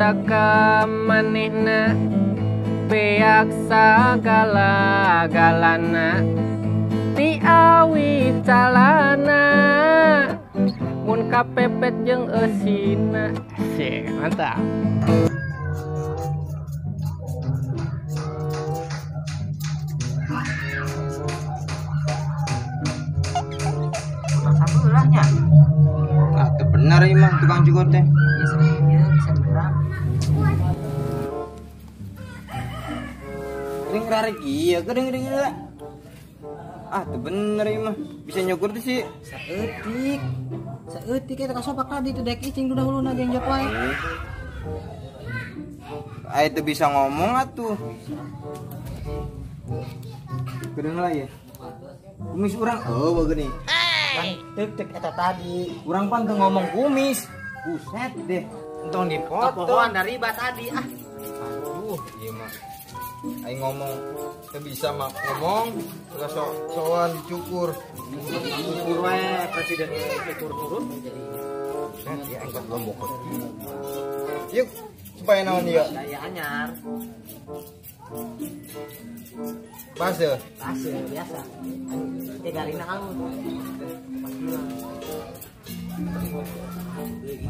cinta ka manehna beak sagala-galana ti awi calana mun kapepet jeung eusina. Asik, mantap. Sabelahnya. Ah, teu bener ieu mah tukang cukur teh. Iya, bisa bener. Geuning rarek ieu, geuning geuning. Ah, teu bener ieu mah. Bisa nyukur teh sih. Saeutik. Saeutik eta kasopak tadi teu dek icing dahuluna genjot wae. Aya teu bisa ngomong atuh. Geuning lah ya. Kumis urang eueuh geuning. Tek eta tadi. Urang pan teu ngomong kumis. Buset deh. Entong dipotong. Kapohoan dari riba tadi ah. Aduh, ieu mah. Aing ngomong teu bisa mah ngomong, ulah sok-sokan dicukur. Cukur we presiden cukur turun jadi. Nah, ya aing lombok. Yuk, supaya naon ieu? Gaya anyar. Base. Base biasa. Tiga lina kamu.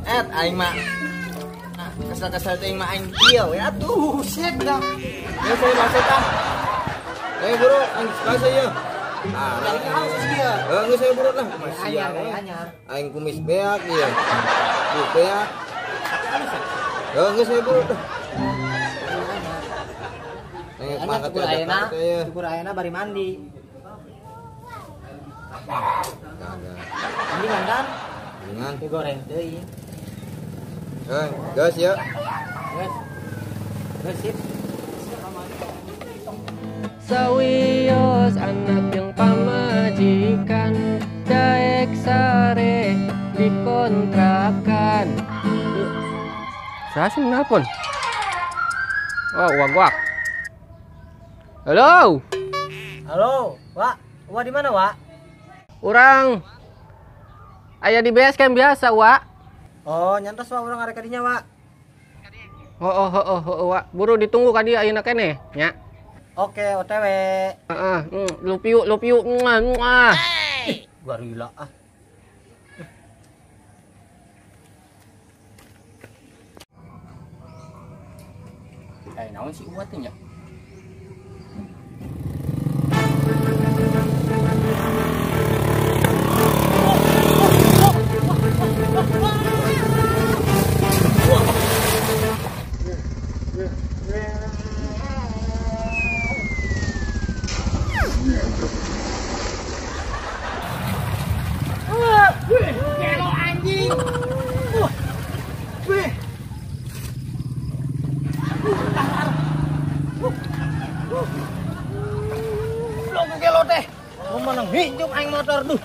Et aing mah. Nah, kesel-kesel teh mah aing kieu we atuh, buset dah. Ya saya masuk ah. Eh buru, aing base ieu. Ah, kieu. Heuh, geus saya buru lah. Masih anyar. Aing kumis beak ieu. Bu beak. Heuh, geus saya buru dah. Anyar cukur ayeuna bari mandi. Mandi mandan. Dengan digoreng deui. Heuh, geus ya. Geus. Geus sip. Sawios anak jeung pamajikan daek sare dikontrakan. Saha sih nelpon? Oh, wak-wak. Halo. Halo, Wak. Wak di mana, Wak? Urang aya di base camp biasa, Wak. Oh, nyantos Wak urang arek ka dinya, Wak. Oh, Wak. Buru ditunggu ka dieu ayeuna keneh, nya. Oke, OTW. Heeh, lupiu, muah, muah. Ih, gorila ah. Eh, naon sih uat teh nya? Gelo anjing. Wih. Lo gelo teh. Mau menang hinjuk aing motor duh.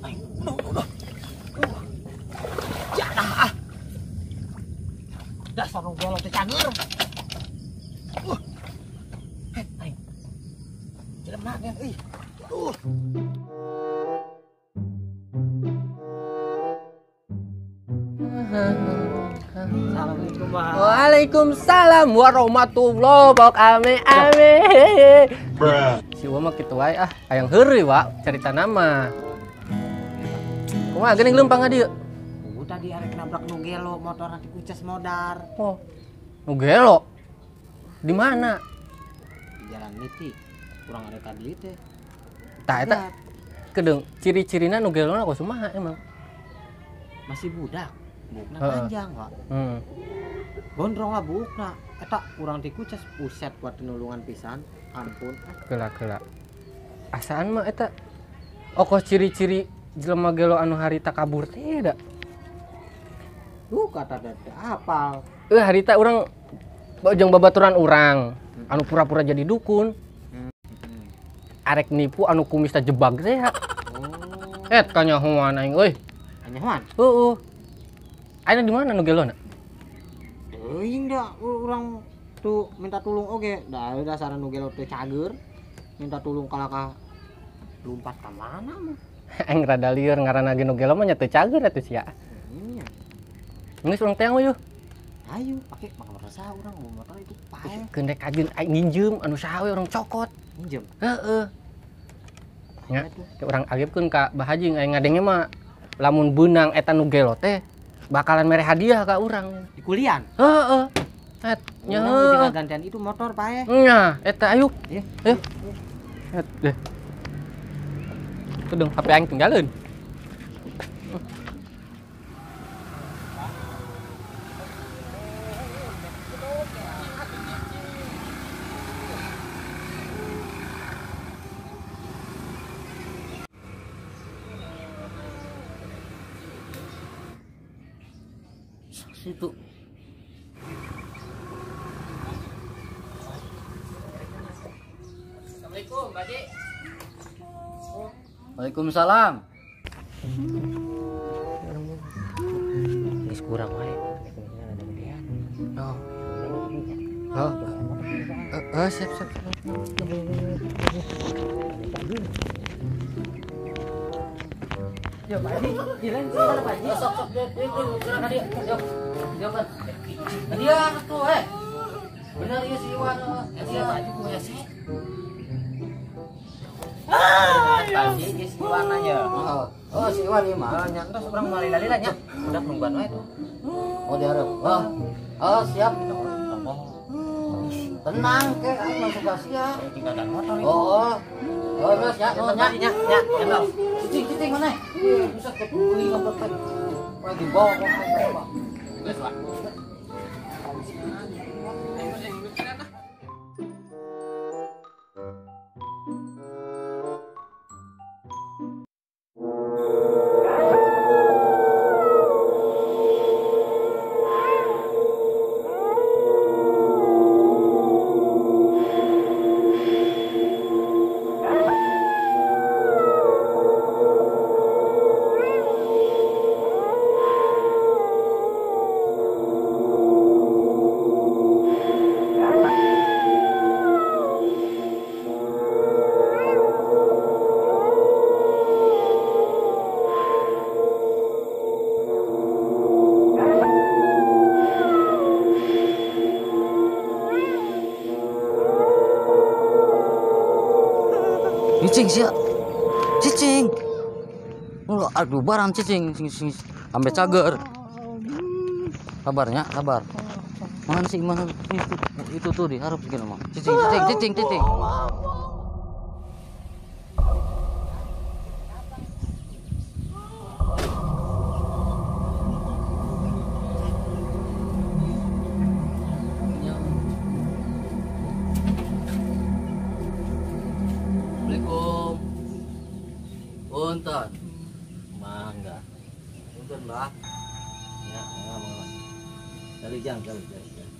Aing duh duh. Jadah ah. Dasar nu gelo teh cager. Aing. Jelema gen euy. Duh. Assalamualaikum. Waalaikumsalam warahmatullahi wabarakatuh. Amin. Si Wa mah kitu wae ah, hayang heureuy wa carita nama. Kumaha geuning leumpang ka dieu? Tadi arek nabrak nu gelo, motor nanti kuces modar. Oh. Nu gelo? Di mana? Di jalan miti. Kurang arek ka dieu teh. Tah eta kedeung ciri-cirina nu gelona kumaha emang? Masih budak. Bukna panjang, Wak. Gondrong lah bukna. Eta urang dikuces buset buat nulungan pisan. Ampun. Kela-kela. Asaan mah eta okos ciri-ciri jelema gelo anu harita kabur teh da. Duh kata teh apal. Harita urang jeung babaturan urang anu pura-pura jadi dukun. Arek nipu anu kumis jebag teh. Oh. Et kanyahoan aing euy. Kanyahoan? Heueuh. Ayeuna di mana nu gelona? Teuing da urang tuh minta tulung oge. Da dasar nu gelo teh cager. Minta tulung kalakah lompat ka mana mah. Aing rada lieur ngaranna ge nu gelo mah nya teu cager atuh sia. Iya. Geus urang teang we yeuh. Ayo, pake motor saha urang, motor itu pae. Keun rek kajeun aing nginjem anu saha we urang cokot. Nginjem. Heeh. Nya, urang agipkeun ka Bah Haji aing ngadenge mah lamun beunang eta nu gelo teh bakalan mere hadiah ka urang. Di kulian? Heeh. Et nya. Urang gantian itu motor pae. Nya, eta ayo. Iya. Ayo. Et deh. Tuh dong HP aing tinggalin. Situ. Assalamualaikum, Pak Haji. Waalaikumsalam. Geus kurang wae. Oh. Oh. Oh, siap, siap. Yo, Pak Haji, jalan sih mana Pak Haji? Sok sok gerak ka dieu. Yo. Yo kan. Dia tuh eh. Bener ieu si Iwan. Iya, Pak Haji punya sih. Pak Haji si Iwan aja. Oh, si Iwan ieu mah. Nya entos urang moal lila-lila nya. Udah nungguan wae tuh. Oh, dihareup. Oh. Oh, siap. Tenang ke aing mah suka sia. Tinggalkan motor itu. Oh. Oh, geus nya, nya nya nya entos. Cicing, cicing mana? Bisa kebuli ngepet. Lagi bawa kok Pak. Geus, Pak. Cicing sia. Cicing. Aduh barang cicing sing sing sampai cager. Sabarnya, sabar. Mana sih mana itu tuh diharap segini mah. Cicing cicing cicing cicing. Assalamualaikum. Punten. Mangga. Punten, Mbah. Ya, mangga, mangga. Cari jang, cari, cari, cari.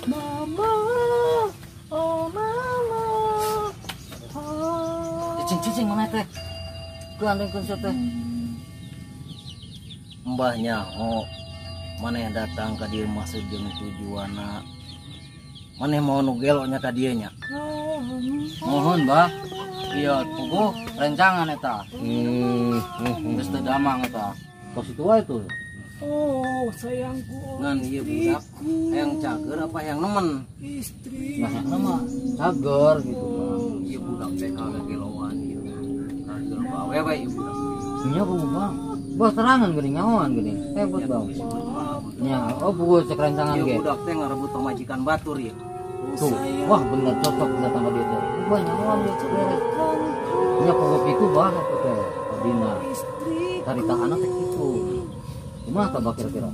Mama, oh mama. Cicing, cicing mana teh? Ku andengkeun sia teh. Mbah nyaho maneh datang ka dieu maksud jeung tujuanna. Maneh mau nu gelo nya ka dieu nya. Mohon, Bah. Iya, puguh rencangan eta. Geus teu damang eta. Kos itu wae tuh. Oh, sayangku. Ngan ieu budak hayang cager apa hayang nemen? Istri. Nah, nama cager gitu, Bah. Ieu budak teh kageloan ieu. Kagelo awewe ieu budak. Nya puguh, Bang. Bos terangan geuning nyahoan geuning. Hebat, Bang. Nya, oh puguh cek rencangan Ieu ge. budak teh ngarebut pamajikan batur ieu. Tuh, wah bener cocok datang ke dia teh. Wah nyahoan dia teh beres. Nya puguh kitu bah aku teh. Dina. Carita anak teh kitu. Kumaha tah bah kira-kira?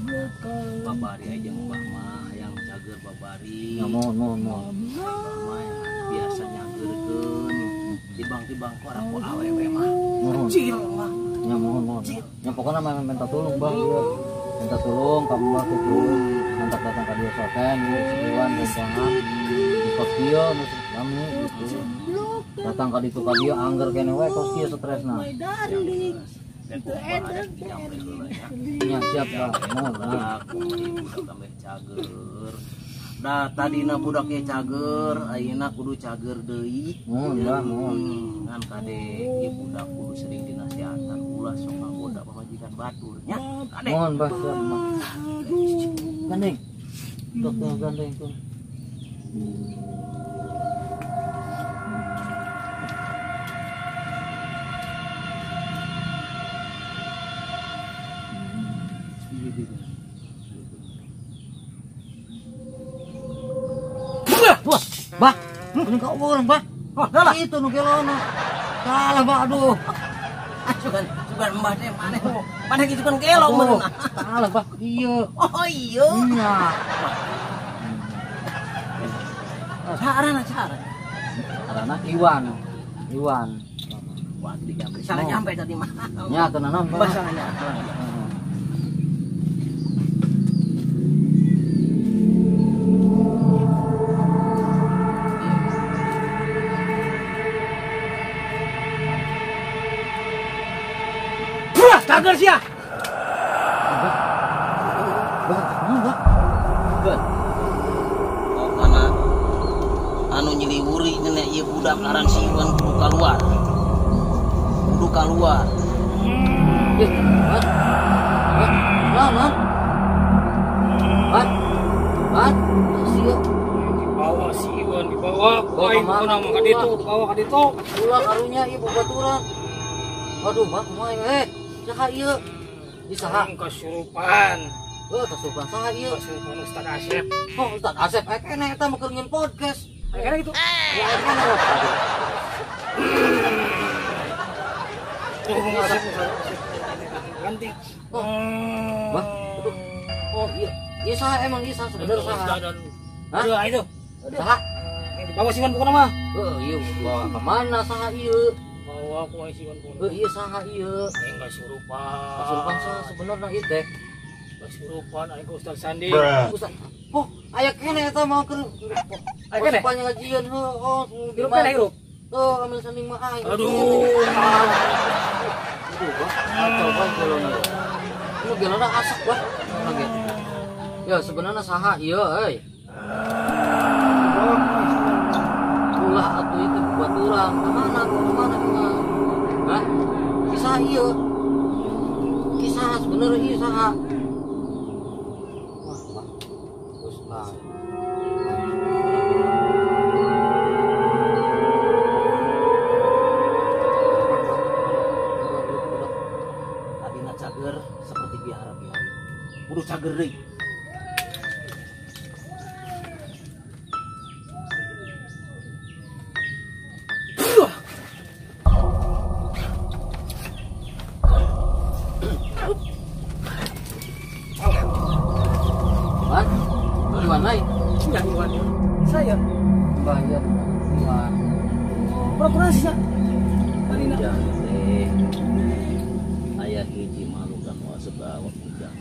Babari aja mbah mah hayang cager babari. Ya mohon mohon mohon. Mbah mah yang biasa nyagerkeun. Tibang-tibang ku arah ku awewe mah. Mohon. Kecil mah. Ya mohon mohon. Ya pokoknya mah minta tolong bah ieu. Minta tolong ka mbah kitu. Minta datang ka dieu soten ieu si Iwan rencangan. Di kos kieu nu kami gitu. Datang ka ditu ka dieu angger kene we kos kieu stresna. My darling. Dan ku mbah ada dijamret heula nya. Nya siap bah. Mohon. Budak, ieu budak tambah cager. Da tadina budak ge cager, ayeuna kudu cager deui. Mohon bah, mohon. Ngan kade ieu budak kudu sering dinasihatan ulah sok ngagoda pamajikan batur nya. Kade. Mohon bah, siap bah. Gandeng. Dokter gandeng tuh. Wah, bah, ini kau orang bah. Oh, salah. Itu nu gelona. Salah bah, aduh. Sugan, sugan mbah teh maneh. Maneh kitu kan gelo meureun. Salah bah, iya. Oh iya. Iya. Carana cara. Carana Iwan. Iwan. Wah, dijampe. Salah nyampe tadi mah. Nya tenan bah. Salah nyampe. Cager sia. Bah, bah. Bah. Pokona anu nyiliwuri nenek ieu budak ngaran si Iwan kudu kaluar. Kudu kaluar. Eh, Bat. Bat, Bat. Bat. Bat. Sia. Dibawa si Iwan dibawa. Aing pokona mah ka ditu, bawa ka ditu. Ulah karunya ieu babaturan. Aduh, bah, kumaha eh. Saha ieu? Di saha? Kasurupan. Heuh, kasurupan saha ieu? Kasurupan Ustaz Asep. Oh, Ustaz Asep aya keneh eta mah keur nyeun podcast. Aya keneh kitu. Ya aya keneh. Oh, Asep. Ganti. Oh. Wah, oh iya. Ieu saha emang ieu saha sebenerna saha? Hah? Itu. Saha? Dibawa si Iwan pokona mah. Heuh, ieu bawa ka mana saha ieu? Bawa ku si Iwan pokona. Heuh, ieu saha ieu? Aing kasurupan. Kasurupan saha sebenarna ieu teh? Kasurupan aing ka Ustaz Sandi. Ustaz. Oh, aya keneh eta mah keur. Aya keneh? Kasurupan ngajieun heuh, oh, hirup keneh hirup. Tuh, ambil sanding mah aing. Aduh. Aduh, bah, kacau bah gelona. Nu gelona asak bah. Oke. Ya sebenarnya saha ieu euy. Ulah atuh itu baturan ka mana ka mana? Hah? Kisah ieu. Kisah sebenarnya ieu saha? Wah, bah. Terus bah. Tadina cager seperti biara-biara. Kudu cager deui. Wan, Iwan lain. Ya Iwan. Saya. Bah, iya. Iwan. Pura-pura sih, Tadina. Ujang teh aya hiji makhluk anu asup ka awak ujang.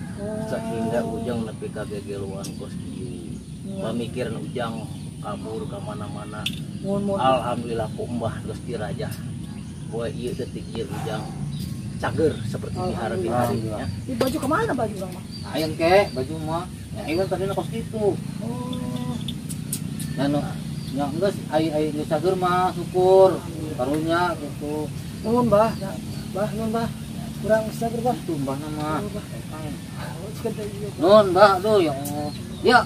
Sehingga ujang nepi ka gegeluan kos kieu. Pamikiran ujang kabur ka mana-mana. Alhamdulillah ku mbah geus dirajah. Poe ieu detik ieu ujang cager seperti dihari-hari nya. Ini baju kemana baju urang mah? Ayeun ke baju mah. Ya Iwan tadina kos kitu. Oh. Ya nu ya geus ai ai geus cager mah syukur. Karunya gitu. Nuhun bah. Bah nuhun bah. Kurang cager bah. Itu mbah nama. Nuhun Nuhun bah aduh ya Allah. Ya.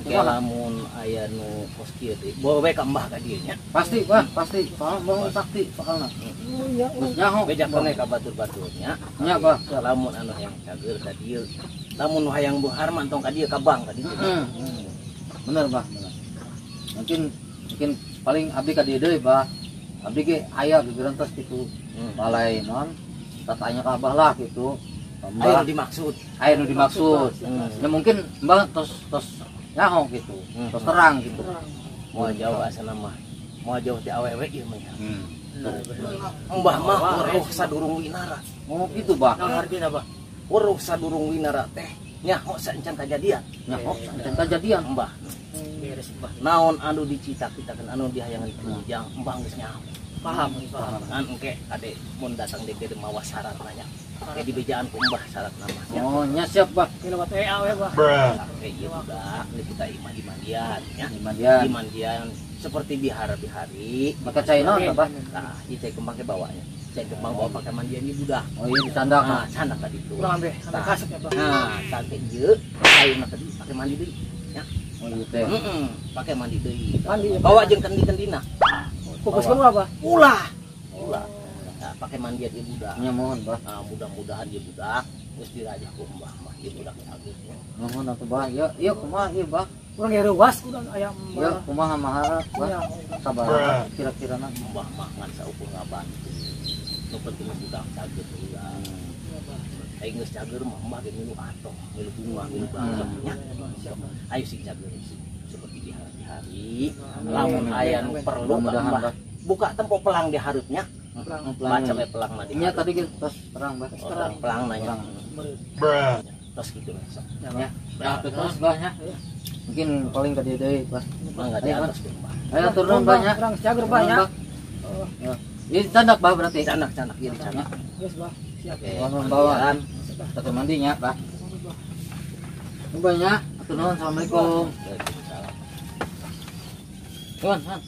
Ya lamun aya nu kos kieu teh bawa we ka mbah ka dieu nya. Pasti bah, pasti. Soalna mbah sakti soalna. Oh iya. Geus nyaho bejakeun we ka batur-batur nya. Nya bah. Lamun anu hayang cager ka dieu. Lamun nu hayang beunghar mah entong ka dieu ka bank ka ditu. Bener bah, bener. Mungkin mungkin paling abdi ka dieu deui bah. Abdi ge aya gegerentos kitu. Balai non tatanya ka abah lah gitu. Aya nu dimaksud. Aya nu dimaksud. Ya mungkin mbah tos tos nyaho gitu. Tos terang gitu. Moal jauh asana mah. Moal jauh ti awewe ieu mah. Mbah mah weruh sadurung winara. Oh gitu bah. Naon artina bah? Weruh sadurung winara teh nyaho saencan kajadian. Nyaho saencan kajadian mbah. Beres mbah. Naon anu dicita-citakeun anu dihayangan ku ujang mbah geus nyaho. Paham, paham. Kan engke ade mun datang di dieu mawa syarat nanya. Kayak di bejaan ku Mbah syarat nama. Oh, nya siap, Bah. Lewat WA we, Bah. Oke, ieu budak ini kita imah di mandian ya. Di mandian. Di mandian seperti bihara-bihari. Maka cai naon, Bah? Nah, ieu cai kembang ke bawanya. Cai kembang bawa pakai mandian ieu budak. Oh iya dicandak. Nah, candak tadi itu. Kurang ambe, ambe kasep ya, Bah. Nah, sampai ieu cai mah tadi pakai mandi deui ya. Oh iya teh. Heeh, pakai mandi deui. Mandi bawa jeung kendi-kendina. Fokuskan ulah, Bah. Ulah. Ulah. Nah, pakai mandian ieu budak. Nya mohon, Bah. Nah, mudah-mudahan ieu budak geus dirajah ku Mbah mah ieu budak cageurnya. Mohon atuh, Bah. Ya, ieu kumaha ieu, Bah? Urang ge reuas urang aya Ya, kumaha maharap, Bah? Sabar kira-kirana Mbah mah ngan saukur ngabantu. Nu penting budak cager heula. Aing geus cager mah Mbah ge milu atoh, milu bunga, milu bangga nya. Ayo sing cager sing seperti di hari-hari. Lamun aya nu perlu Mbah buka tempo pelang di hareupnya. Baca we pelang mah. Nya tadi ge tos terang, Bah. Terang pelang nanya. Tos kitu sok. Ya. Ya, terus Bah nya. Mungkin paling ka dieu deui, Bah. Mangga di atas Bah. Ayo turun, Bah nya. Urang cager, Bah nya. Ya. Ini candak, Bah berarti. Candak, candak ieu dicandak. Geus, Bah. Siap. Mohon bawa. Satu mandinya, Bah. Banyak. Atur nuhun, assalamualaikum. Waalaikumsalam. Tuan, Han.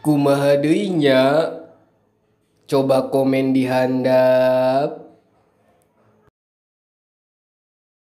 Kumaha deui nya? Coba komen di handap.